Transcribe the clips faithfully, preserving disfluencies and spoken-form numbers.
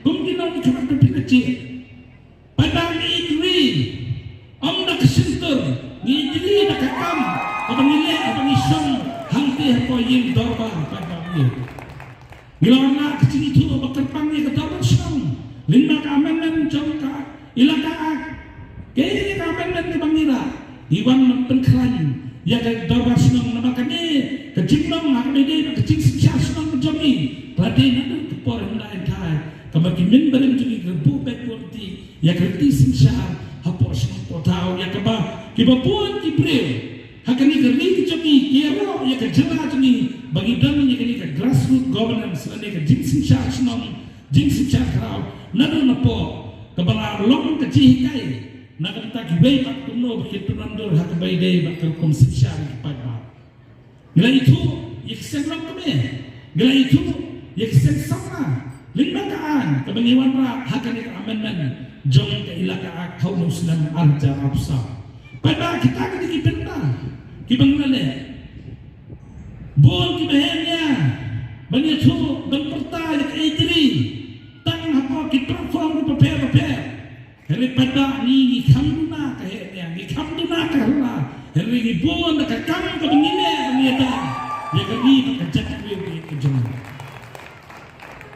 Kum ki nongïalam ka pynïaid. Paidbah ngi ïeit ri, ym da ka shyntur, ngi ïeit ri da ka kam kaba ngi leh, kaba ngi shong hangtei hapoh ïing dorbar, paidbah ngi. Ngi la wan la ka jingithuh ba kyrpang ïa ka dorbar shnong lyngba ka amendment jong ka Elaka Act. Kaei ka amendment kaba ngi la, ngi wan ban pynkhlaiñ ïa ka dorbar shnong namar kane ka jinglong ha kaba ïadei bad ka jingsynshar shnong ka jong ngi. Ka la dei naduh ka por hynda hynthai kaba ki mynbarim jong ngi ki buh beit buh lynti ïa ka lynti synshar hapoh shnong hapoh thaw, ïa kaba kiba bun ki briew ha kane ka ri ka jong ngi ki ïaroh ïa ka jylla jong ngi ba ngi don ïa kane ka grassroot governance lane ka jingsynshar shnong, jingsynshar khraw naduh napoh kaba la long ka jinghikai na ka bynta kiwei pat kumno ba kin pynwandur ha kaba ïadei bad ka rukom synshar ïa ki paidbah. Ngi la ïathuh ïa ki seng longkmie, ngi la ïathuh ïa ki seng samla lyngba ka aiñ kaba ngi wanrah ha kane ka amendment jong ka Elaka Act ha u snem ar hajar arphew saw. Paidbah, kita ki dei ki bynta kiba ngi la leh. Bun kiba heh nia ban ïathuh, ban pyrta ïa ka ïeit ri tang hapoh ki platform kiba pher bapher. Hynrei paidbah, ngi, ngi kham duna ka heh nia, ngi kham duna ka hella. Hynrei ngi bun da ka kam kaba ngi leh, ngi ïada ïa ka ri bad ka jaitbynriew ka jong ngi.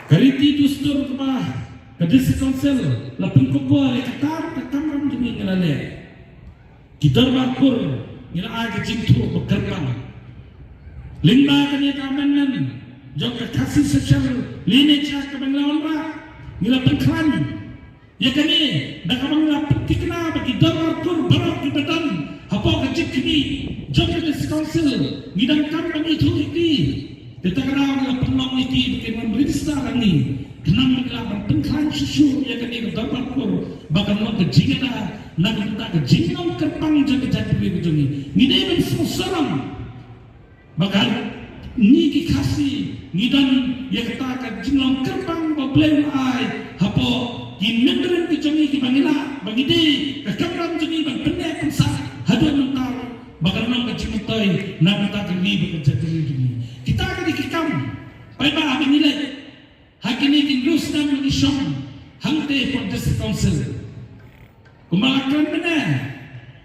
Ka riti dustur kaba ka District Council la pynkupbor ïa kata ka kamram jong ngi, ngi la leh. Ki dorbar kur ngi la ai ka jingthoh ba kyrpang lyngba kane ka amendment jong ka Khasi Social Lineage Act kaba ngi la wanrah. Ngi la pynkhlaiñ ïa kane da kaba ngi la pynthikna ba ki dorbar kur baroh kiba don hapoh ka jingkhmih jong ka District Council ngi donkam ban ïathuh ïa ki. Te ta ka daw ngi la pynlong ïa ki ba kin wan register lang ngi, khnang ba ngi lah ban pynkhlaiñ shuh shuh ïa kane ka dorbar kur ba kan long ka jingïada na ka bynta ka jinglong kyrpang jong ka jaitbynriew ka jong ngi. Ngi dei ban sngewsarong ba ka, ngi ki Khasi ngi don ïa kata ka jinglong kyrpang ba U Blei u la ai hapoh ki mynder ka jong ngi kiba ngi lah, ba ngi dei ka kamram jong ngi ban pynneh pynsah haduh mynta ba kan long ka jingmyntoi na ka bynta ka ri bad ka jaitbynriew jong ngi. Kita ki dei ki kam, paidbah, ba ngi leh ha kine ki hynriew snem ba ngi shong hangtei hapoh District Council. Kumba la kren mynne,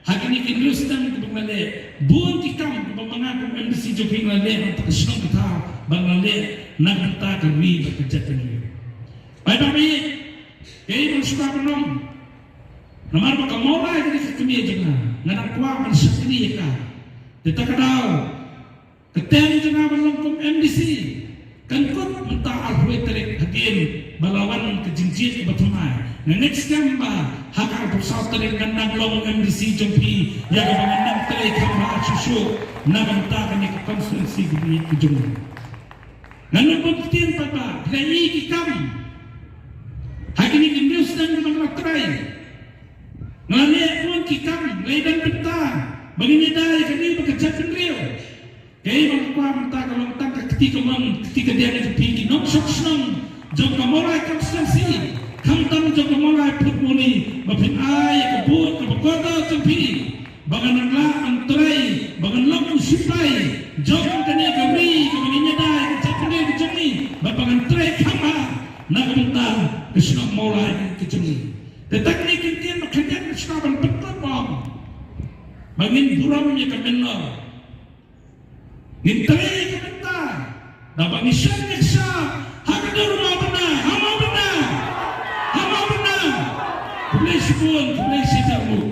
ha kine ki hynriew snem kiba ngi la leh, bun ki kam kiba ma nga kum MDC jong phi nga la leh na ka shnong ka thaw, ba nga la leh na ka bynta ka ri bad ka jaitbynriew. Paidbah, ba ïeit, kaei ba nga sngewbha ban ong, namar ba ka Mawlai ka dei ka kmie jong nga, nga dang kwah ban shakri ïa ka. Te ta ka daw ka term jong nga ban long kum MDC kan kut mynta arphew wei tarik, hadien ba la wan ka jingjied kaba thymmai. Nga ngeit skhem ba ha ka arphew saw tarik ngan nang long MDC jong phi, ïa kaba ngan nang trei kham bha shuh shuh na ka bynta kane ka constituency kaba ïeit ka jong ngi. Ngan ym bym ktien, paidbah, phi la ïohi ki kam ha kine ki hynriew snem kiba nga la trei. Nga la leh bun ki kam, nga la ïadon bynta ba ngin ïada ïa ka ri bad ka jaitbynriew. Kaei ba nga kwah mynta ka long tang ka kti kamon kti kadiang jong phi ki nongshong shnong jong ka Mawlai constituency, khamtam jong ka Mawlai Phutkmuni, ba phin ai ïa ka vote kaba kordor jong phi, ba ngan nang lah ban trei, ba ngan long u shipai jong kane ka ri kaba ngin ïada ïa ka jaitbynriew ka jong ngi, bad ba ngan trei kham bha na ka bynta ka shnong Mawlai ka jong ngi. Te tang kine ki ktien ba khyndiat nga sngewbha ban pynkut ba ong ba ngin burom ïa ka mynnor. Ngin trei ïa ka bynta da ba ngi shah ngi shah ha ka dur Mawbynna, ha Mawbynna, ha Mawbynna. Khublei shibun, khublei shihajar nguh.